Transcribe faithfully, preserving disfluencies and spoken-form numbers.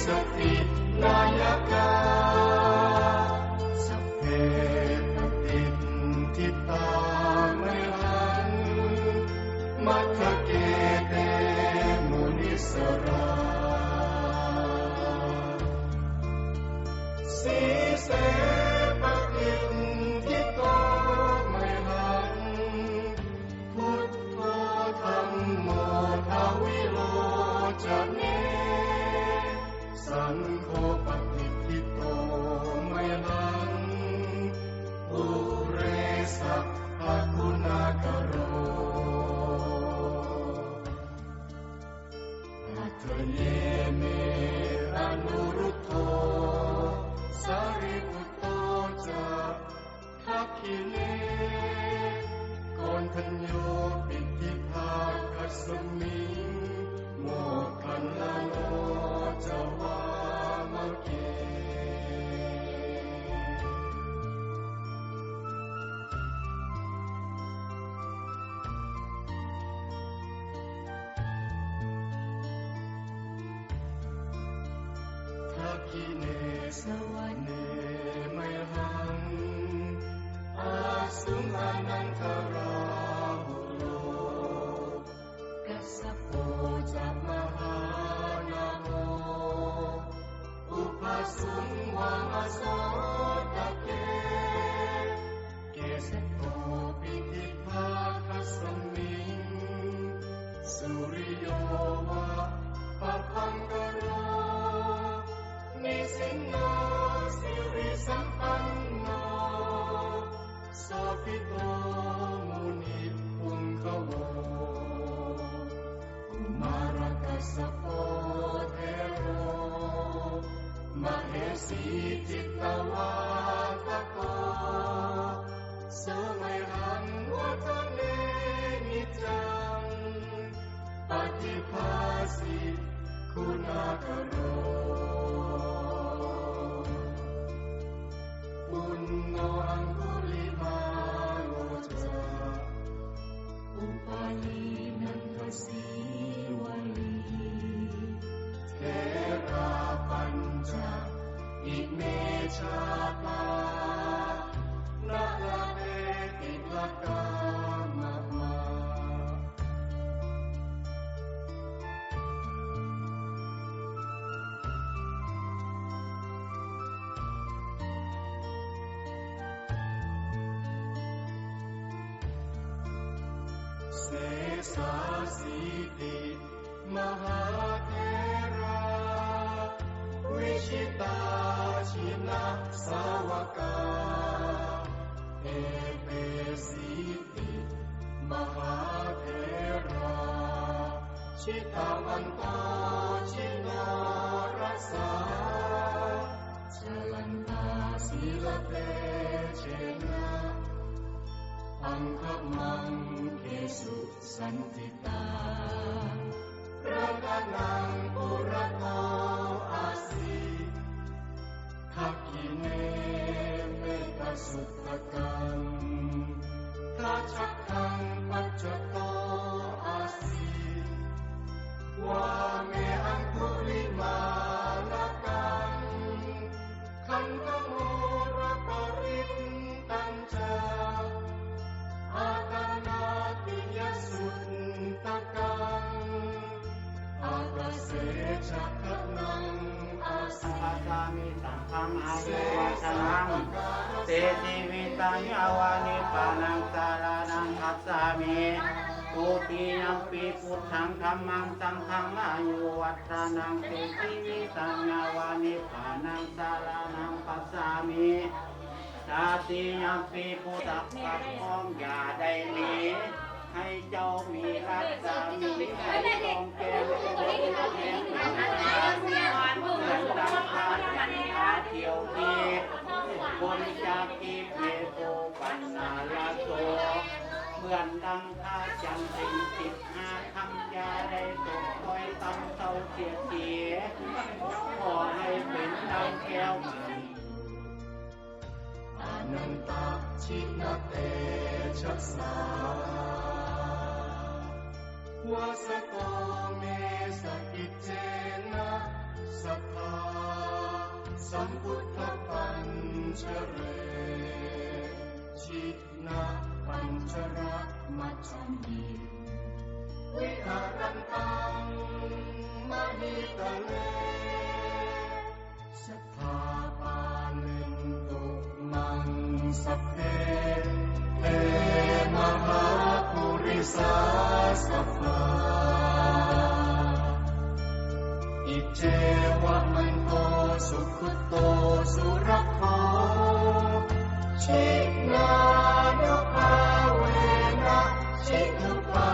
sati nāyakā, sabbe patiṭṭhitā mayhaṃ matthake te munissarā. Sīse patiṭṭhito mayhaṃ buddho dhammo dvilocane, saṅgho patiṭṭhito mayhaṃ ure sabbaguṇākaro. Hadaye me anuruddho sārīputto ca dakkhiṇe, koṇḍañño piṭṭhibhāgasmiṃ moggallāno ca vāmake. Dakkhiṇe savane mayhaṃ āsuṃ ānandarāhulo, kassapo ca mahānāmo ubhāsuṃ vāmasotake. Kesato piṭṭhibhāgasmiṃ suriyo va pabhaṅkaro, nisinno sirisampanno sobhito munipuṅgavo. Kumārakassapo thero mahesī cittavādako, so mayhaṃ vadane niccaṃ paṭibhāsi guṇākaro. Puṇṇo aṅgulimālo ca upālī nandasīvalī, therā pañca ime jātā nalāṭe tilakā mama. Sesāsīti mahātherā vijitā jinasāvakā, etesīti mahātherā jitavanto jinorasā, jalantā sīlatejena aṅgamaṅgesu saṇṭhitā. Ratanaṃ purato āsi, dakkhiṇe mettasuttakaṃ, dhajaggaṃ pacchato āsi, vāme aṅgulimālakaṃ, khandhamoraparittañca āṭānāṭiyasuttakaṃ, ākāse chadanaṃ āsi. Gacchāmi. Saṅghaṃ āyuvaḍḍhanaṃ te jīvitaṃ yāva nibbānaṃ saraṇaṃ gacchāmi. Dutiyampi buddhaṃ dhammaṃ saṅghaṃ āyuvaḍḍhanaṃ te jīvitaṃ yāva nibbānaṃ saraṇaṃ gacchāmi. Tatiyampi buddhaṃ สักกระป๋อง อย่าได้มี ให้เจ้ามีรัศมี ให้ดวงแก้ว เหมือนดังพระจันทร์เขียวทิพย์ บนจักขีเพโตปัณณรโส เหมือนดังพระจันทร์เพ็ญสิบห้าค่ำ อย่าได้ตกต้อยต่ำเทาเสียดสี ขอให้เป็นดังแก้วมณี anantajinatejasā. Vasato me sakiccena sadā sambuddhapañjare, jinapañjaramajjhame viharantaṃ mahītale, sadā pālentu maṃ sabbe te mahāpurisāsabhā. Iccevamanto sugutto surakkho, jinānubhāvena jitupaddavo,